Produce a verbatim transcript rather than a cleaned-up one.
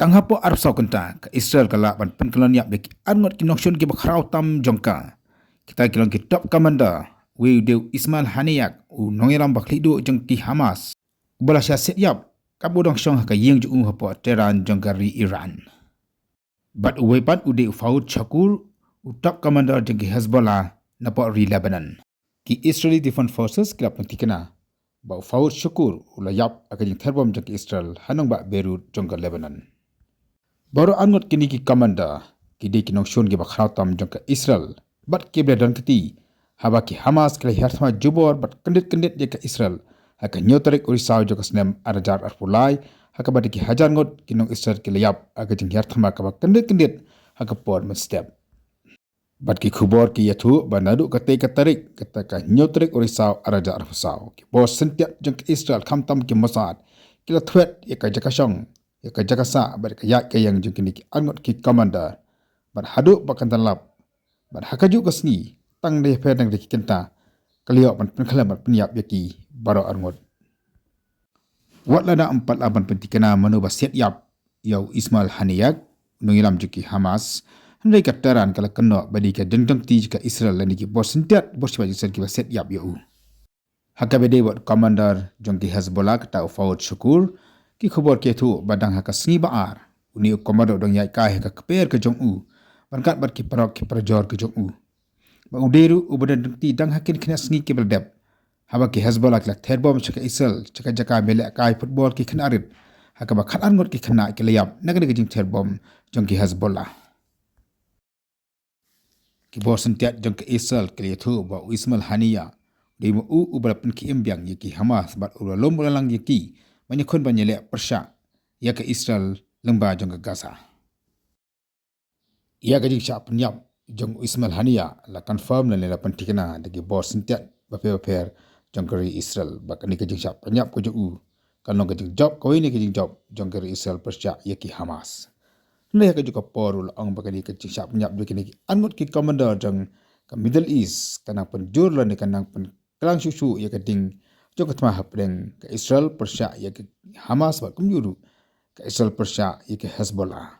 Tang hapoh arphew saw kynta, ka Israel ka lah ban pynkylla ïap ïa ki arngut ki nongshun kiba khraw tam jong ka. Kita ki long ki top commander, uwei u dei u Ismail Haniyeh, u nongïalam ba khlei duh jong ki Hamas, uba la shah siat ïap kaba u dang shong ha ka ïing jong u hapoh Tehran jong ka ri Iran. Bad uwei pat u dei u Faoud Shakur, u top commander jong ki Hezbollah napoh ri Lebanon. Ki Israeli Defense Forces ki la pynthikna ba u Faoud Shakur u la ïap ha ka jingther bom jong ki Israel ha nongbah Beirut jong ka Lebanon. Baroh arngut kine ki commander ki dei ki nongshun kiba khraw tam jong ka Israel bad kiba la don kti haba ki Hamas ki la hiar thma jubor bad kyndit kyndit ïa ka Israel ha ka hynñiew tarik u Risaw jong ka snem ar hajar arphew lai, ha kaba dei ki hajar ngut ki nong Israel ki la ïap ha ka jinghiar thma kaba kyndit kyndit ha ka por mynstep. Bad ki khubor ki ïathuh ba naduh katei ka tarik, kata ka hynñiew tarik u Risaw ar hajar arphew saw, ki bor syntiat jong ka Israel khamtam ki Mossad ki la thwet ïa ka jaka shong, ïa ka jaka sah bad ka ïaid ka ïeng jong kine ki arngut ki commander. Bad haduh ba kan da lap, bad ha kajuh ka sngi, tang da ïapher dang da ki kynta, ka la ïoh ban pynkhlem bad pynïap ïa ki baroh arngut. Wat lada ym pat lah ban pynthikna mano ba siat ïap ïa u Ismail Haniyeh, u nongïalam jong ki Hamas, hynrei ka Tehran ka la kynnoh ba dei ka jingdon kti jong ka Israel lane ki bor syntiat, bor shipai jong Israel kiba siat ïap ïa u. Ha kaba dei bad u commander jong ki Hezbollah, kata u Faoud Shakur, ki khubor ki ïathuh ba dang ha ka sngi ba ar, une u commander u dang ïaid kai ha ka kper ka jong u, ryngkat bad ki paralok ki parajor ka jong u. Ba u dei ruh uba don kti dang ha kine ki khynnah sngi kiba la dep, haba ki Hezbollah ki la ther bom sha ka Israel, sha ka jaka ba lehkai football ki khynnah rit, ha kaba khatar ngut ki khynnah ki la ïap na kane ka jingther bom jong ki Hezbollah. Ki bor syntiat jong ka Israel ki la ïathuh ba u Ismail Haniyeh u dei ma u uba la pynkhie im biang ïa ki Hamas bad u la lum u la lang ïa ki ban ïakhun ban ïaleh pyrshah ïa ka Israel lyngba jong ka Gaza. Ïa ka jingshah pynïap jong u Ismail Haniyeh la confirm lane la pynthikna da ki bor syntiat bapher bapher jong ka ri Israel. Ba kane ka jingshah pynïap ka jong u kan long ka jingjop, kawei na ka jingjop jong ka ri Israel pyrshah ïa ki Hamas. Hynrei ha kajuh ka por u la ong ba kane ka jingshah pynïap jong kine ki arngut ki commander jong ka Middle East ka nang pynjur lane ka nang pyn klang shuh shuh ïa ka ding jong ka thma hapdeng ka Israel pyrshah ïa ka Hamas bad kumjuh ruh ka Israel pyrshah ïa ka Hezbollah.